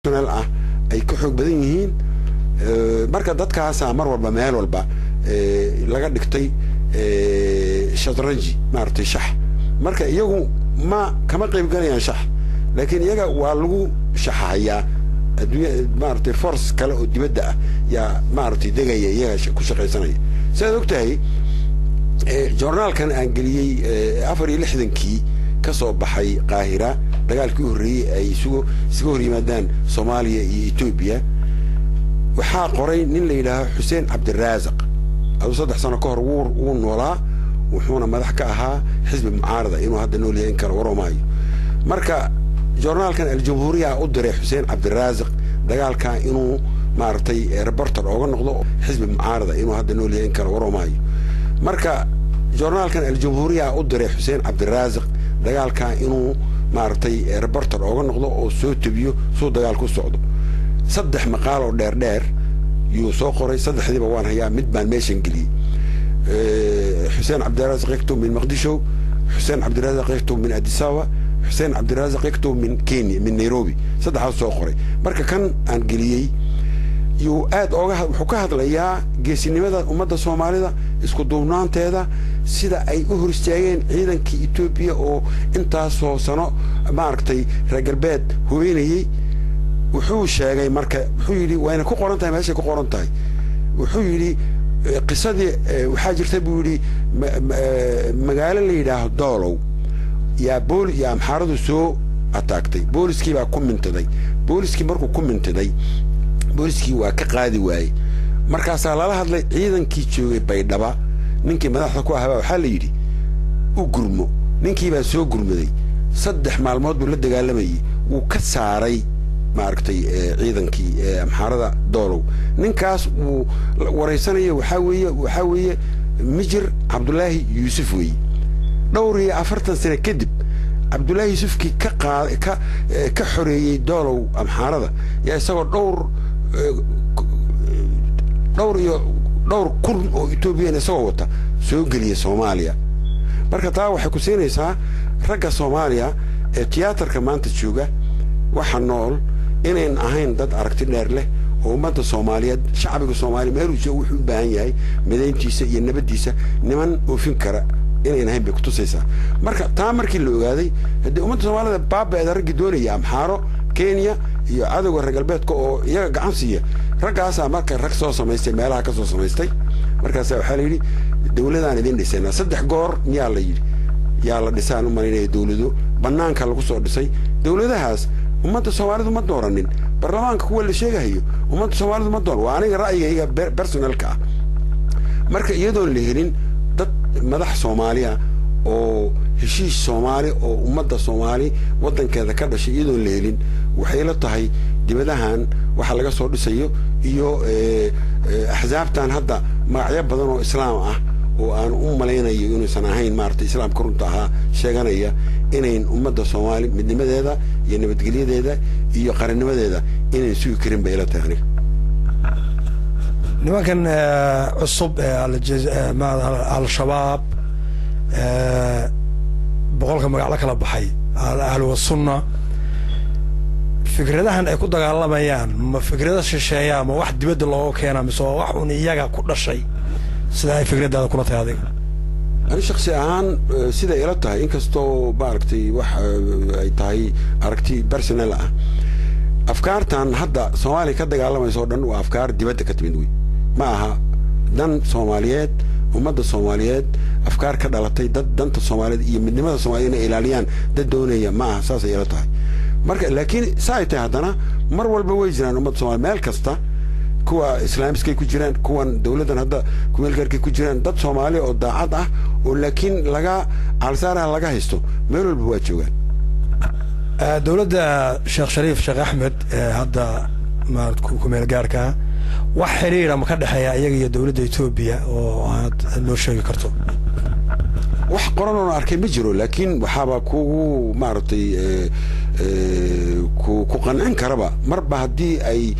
Ah ay ka xoog badan yihiin. Marka dadkaasaa mar walba meel walba laga dhigtay shatranji, maaragtay, shax. Marka iyagu ma kama qayb galayaan shax, laakiin iyaga waa lagu shaxahayaa adduunya, maaragtay, force kale oo dibadda ah yaa, maaragtay, degaya, iyaga ku shaqaysanaya. Sidaad og tahay, joornaalkan aan geliyey 64-kii ka soo baxay Qaahira, dagaalkii u horreeyey ay isugu isaga hor yimaadaan Soomaaliya iyo Etoobiya, waxaa qoray nin la yidhaaho Xuseen Cabdiraasaq. Aduu 3 sano ka hor wuu noolaa, wuxuuna madax ka ahaa xisbi mucaarada. Inuu hadda nool yahay in kale waromaayo. Marka joornaalkan Aljumhuuriya u diray Xuseen Cabdiraasaq dagaalka inuu, maaragtay, reporter ooga noqdo xisbi mucaarada. Inuu hadda nool yahay in kale waromaayo. Marka joornaalkan Aljumhuuriya u diray Xuseen Cabdiraasaq dagaalka inuu, maaragtay, reporter ooga noqdo oo soo tebiyo suu dagaalku socdo. Saddex maqaal oo dheer dheer yuu soo qoray, saddexdiiba waan hayaa, mid baan meeshan geliyey. Xuseen Cabdiraasaq yaktub min Maqdisho, Xuseen Cabdiraasaq yaktub min Adisaba, Xuseen Cabdiraasaq yaktub min Kenya, min Nairobi. Saddexdaas soo qoray. Marka kan aan geliyey yuu aad ooga wuxuu ka hadlayaa geesinimada ummadda Soomaalida, isku duubnaanteeda, sida ay u hor istaageen ciidankii Etoobiya oo intaasoo sano, maaragtay, reer galbeed hubeynayey. Wuxuu sheegay marka, wuxuu yidhi, wayna ku qoran tahay, meeshay ku qoran tahay, wuxuu yidhi qisadii waxaa jirta, buu yidhi, magaalo la yidhaaho Doolow yaa bool yaa Amxaaradu soo ataagtay. Booliskii baa ku mintiday. Booliskii markuu ku mintiday, booliskii waa ka qaadi waayey. Markaasaa lala hadlay ciidankii joogay Baydhaba. Ninkii madaxda ku ahabaa waxaa la yidhi, "U gurmo." Ninkii baa soo gurmaday. 3 maalmood buu la dagaalamayey, wuu ka saaray, maaragtay, ciidankii Amxaarada Doolow. Ninkaas uu waraysanayo waxaa weeye Mijir Cabdulaahi Yuusuf weeye. Dhowr iyo 40 sano kadib, Cabdullaahi Yuusufkii ka qaad ka ka xoreeyey Doolow Amxaarada yaa isagoo dhowr iyo dhowr kun oo Etoobiyan isagoo wata soo geliya Soomaaliya. Marka taa waxay ku siinaysaa ragga Soomaaliya ee tiyaatarka maanta jooga, waxa nool, inayn ahayn dad aragti dheer leh oo ummadda Soomaaliyeed, shacbiga Soomaaliya meeluu joogo wuxuu u baahan yahay midayntiisa iyo nabaddiisa niman oofin kara inayn ahayn bay kutusaysaa. Marka taa markii la ogaaday, haddii ummadda Soomaalida baaba-eeda raggii doonaya, Amxaaro, Kenya iyo cadowga reer galbeedka oo iyaga gacan siiya, raggaasaa marka rag soo samaystay, meelaha ka soo samaystay. Markaasa waxaa la yidhi, "Dawladaan idin dhisaynaa." Saddex goor miyaa la yidhi yaa la dhisaan u malaynaya dawlado bannaanka lagu soo dhisay. Dawladahaas ummadda Soomaalidu ma dooranin. Baarlamaanka kuwa la sheegahayo ummadda Soomaalidu ma dooran. Waa aniga ra'yigayga personalka ah. Marka iyadoon la helin dad madax Soomaaliya oo heshiis Soomaali oo ummadda Soomaali waddankeeda ka dhashay, iyadoon la helin, waxay la tahay dibadahan waxa laga soo dhisayo iyo axsaabtan hadda magacyo badan oo Islaam ah oo aan u malaynayo inuusan ahayn, maaragtay, Islaamka runta ahaa sheeganaya, inayn ummadda Soomaali midnimadeeda iyo nabadgelyadeeda iyo qarannimadeeda inayn sugi karin bay ila tahay aniga. Nimankan cusub ee Al-Shabaab, boqolka magac la kala baxay, Ahlu Wasunna, fikradahan ay ku dagaalamayaan ma fikrado shisheeya, ma wax dibadda looga keena, mise waa wax un iyaga ku dhashay? Sida ay fikradaada kula tahay adiga? Ani shaksi ahaan, siday ila tahay, inkastoo, maaragtay, wax ay tahay aragti personal ah, afkaartan hadda Soomaaliya ka dagaalamaysa o dhan waa afkaar dibadda ka timid wey. Ma aha dan Soomaaliyeed. Ummadda Soomaaliyeed afkaar ka dhalatay, dad danta Soomaaliyeed iyo midnimada Soomaliya inay ilaaliyaan dad doonaya ma aha. Saasay ila tahay. Marka laakiin sa ay tahay, haddana mar walba way jiraan ummadda Soomaliya meel kasta, kuwa islaamiskay ku jiraan, kuwan dawladdan hadda kumeelgaarkay ku jiraan, dad Soomaaliya oo daacad ah oo laakiin laga caalsaaraha laga haysto meel walba waa joogaan. Dowladda Sheekh Shariif Sheekh Axmed ee hadda maarad kumeel gaarkaa, wax xiriira ma ka dhexeeya iyaga iyo dowladda Etoobiya oo aad noo sheegi karto? Wax qoran oon arkay ma jiro, laakiin waxaaba kugu, maaragtay, ku qancin karaba marba haddii ay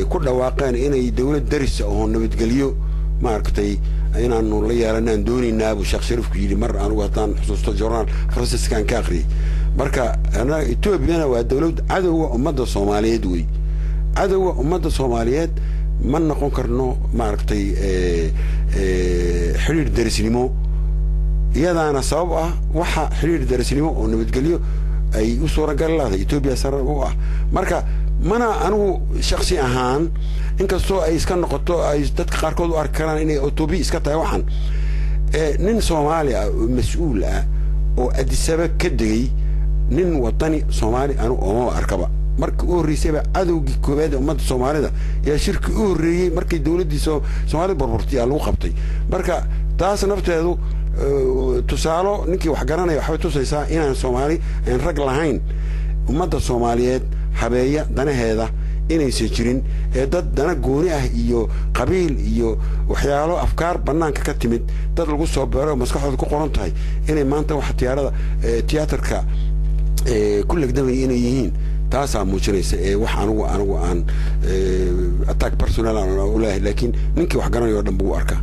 ku dhawaaqeen inay dawlad darisa oo nabadgelyo, maaragtay, inaanu la yeelanaan doonaynaa buu Sheekh Shariifku yidhi mar, anigu haddaan xusuusto journaal Faransiiskaan ka akhriyey. Marka Etoobiyana waa dowlad cadowga ummadda Soomaaliyeed wey. Cadowga ummadda Soomaaliyeed ma noqon karno maaragtay xidhiir derisnimo, iyadaana sabab ah waxa xidhiir derisnimo oo nabadgelyo ay u suuragali lahday Etoobiya sabab u ah. Marka mana anigu shaksi ahaan, inkastoo ay iska noqoto ay dadka qaarkood u arki karaan inay otobi iska tahay, waxaan nin Soomaali ah oo mas-uul ah oo Adisaba ka degay nin wadani Soomaali anu oomaba arkaba. Markii u horreysayba cadowgii koowaad ee ummadda Soomaalida yaa shirkii u horreeyey markii dowladdii Soomaalida burburtay yaa lagu qabtay. Marka taas nafteedu tusaalo ninkii wax garanaya waxbay tusaysaa inaan Soomaali aan rag lahayn ummadda Soomaaliyeed habeeya danaheeda inaysan jirin, ee dad dana gooni ah iyo qabiil iyo waxyaalo afkaar bannaanka ka timid dad lagu soo beero oo maskaxdooda ku qoran tahay inay maanta waxa tiyaarada tiyaatarka ku legdamaya inay yihiin, taasaa muujinaysa. Ee wax anigu aan attack personal aan ulahay, laakiin ninkii wax garanayo o dhan buu u arkaa.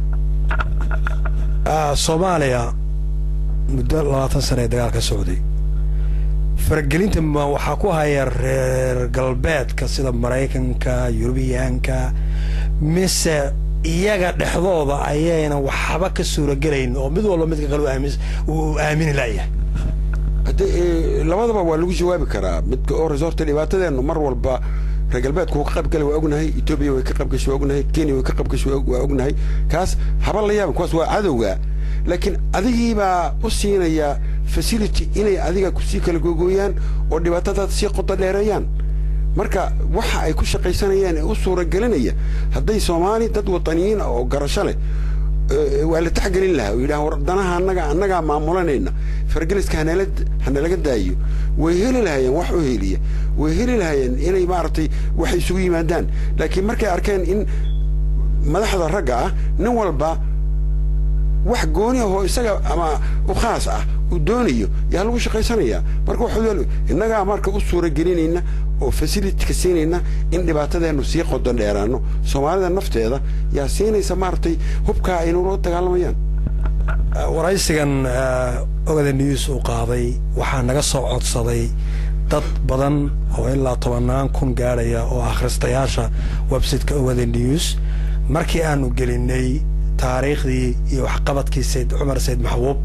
Soomaaliya muddo 20 sana ee dagaal ka socday, faragelinta ma waxaa ku haya reer galbeedka sida Maraykanka, Yurubiyaanka, mise iyaga dhexdooda ayayna waxba ka suuragelayn oo mid walba midka kale uu aamini layahay? Hadde labadaba waa lagu jawaabi karaa. Midka oo horeysa, horta dhibaatadeennu mar walba reer galbeedku wuu ka qayb galay waa ognahay, Etoobiya way ka qayb gashay waa ognahay, Kenya way ka qayb gashay waa ognahay. Kaas haba la yaabin, kuwaas waa cadowga, laakiin adigiibaa u siinaya facility inay adiga kusii kala googooyaan oo dhibaatadaad sii qodo dheereeyaan. Marka waxa ay ku shaqaysanayaan ee u suuragelinaya, hadday Soomaali dad wataniyiin ah oo garasho leh waa la taxgelin lahaa oo yidhaha war danaha annaga annagaa maamulanayna, fargeliska hanala hanalaga daayo, way heli lahayeen wax u heliya, way heli lahayeen inay maaragtay waxay isugu yimaadaan. Laakiin markay arkeen in madaxda ragga ah nin walba wax gooni ah oo isaga ama u khaas ah uu doonayo yaa lagu shaqaysanayaa. Marka waxaa innagaa marka u suuragelinayna oo facilityka siinayna in dhibaatadeennu sii qodon dheeraano. Soomaalida nafteeda yaa siinaysa maaragtay hubkaa ay nula dagaalamayaan. Waraysigan Ogada News uu qaaday waxaa naga soo codsaday dad badan oo ilaa 10,000 gaadhaya oo akhristayaasha websiteka Ogada News. Markii aanu gelinay taariikhdii iyo waxqabadkii Sayid Cumar Sayid Maxbuub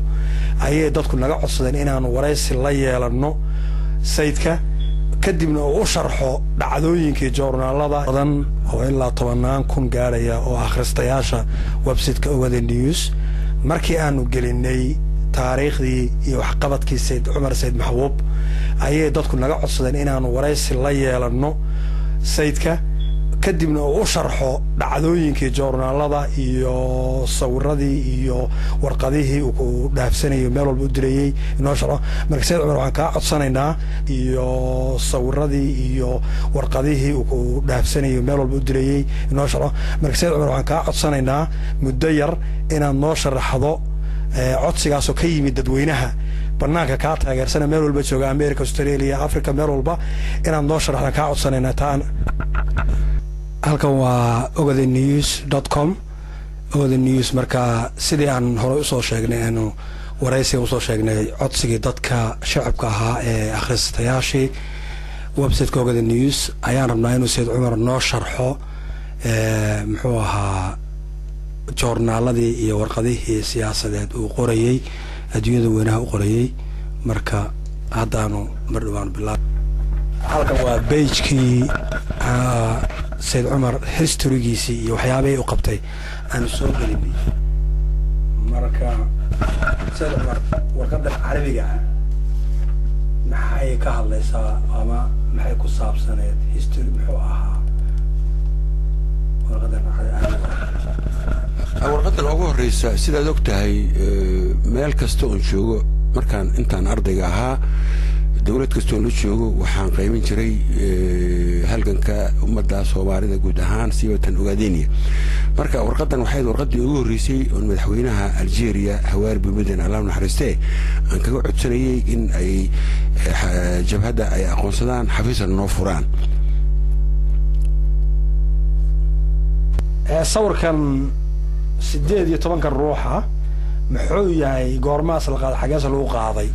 ayay dadku naga codsadeen inaanu waraysi la yeelanno sayidka, kadibna uu u sharxo dhacdooyinkii joornaalada badan oo ilaa 10,000 gaadhaya oo akhristayaasha websiteka Ogada News. Markii aanu gelinay taariikhdii iyo waxqabadkii Sayid Cumar Sayid Maxbuub ayay dadku naga codsadeen inaanu waraysi la yeelanno sayidka, kadibna uu u sharxo dhacdooyinkii joornaalada iyo sawiradii iyo warqadihii uu dhaafsanayo meel walba u direeyey inoo sharxo. Marka Sayid Cumar waxaan kaa codsanaynaa iyo sawiradii iyo warqadihii uu dhaafsanayo meel walba u direeyey inoo sharxo. Marka Sayid Cumar waxaan kaa codsanaynaa muddo yar inaad noo sharaxdo codsigaasoo ka yimid dadweynaha banaanka kaa taageersana meel walba jooga, America, Australia, Africa, meel walba, inaad noo sharaxdaan kaa codsanaynaa. Taan halkan waa Ogada News com, Ogada News. Marka sidii aan horey usoo sheegnay, aanu waraysiga usoo sheegnay codsigii dadka shacabka ahaa ee akhristayaashii websiteka Ogada News, ayaan rabnaa inuu Sayid Cumar noo sharxo muxuu ahaa joornaaladii iyo warqadihii siyaasadeed uu qorayey, adduunyada weynaha u qorayey. Marka haddaanu mar dhawaanu bilaab. Halkan waa beijkii Sayid Cumar historygiisii iyo waxyaabihii u qabtay aanu soo gelinay. Marka Sayid Cumar, warqadan carabiga ah maxay ka hadlaysaa ama maxay ku saabsaneed? History muxuu ahaa warqadan carabiga? Warqadan ugu horreysa, sidaad og tahay, meel kasta oon joogo markaan intaan ardayga ahaa, dowlad kasta oon la joogo, waxaan qaybin jiray halganka ummadda Soomaalida guud ahaan, siibatan Ogaadeniya. Marka warqadan waxay warqaddii ugu horreysay oon madaxweynaha Algeria Hawaari Bumeden, Allah naxariistee, aan kaga codsanayey in ay jabhadda ay aqoonsadaan, xafiisana noo furaan. Sawirkan 18-ka ruuxa muxuu yahay? Goormaas la qaaday? Xageesa lagu qaaday?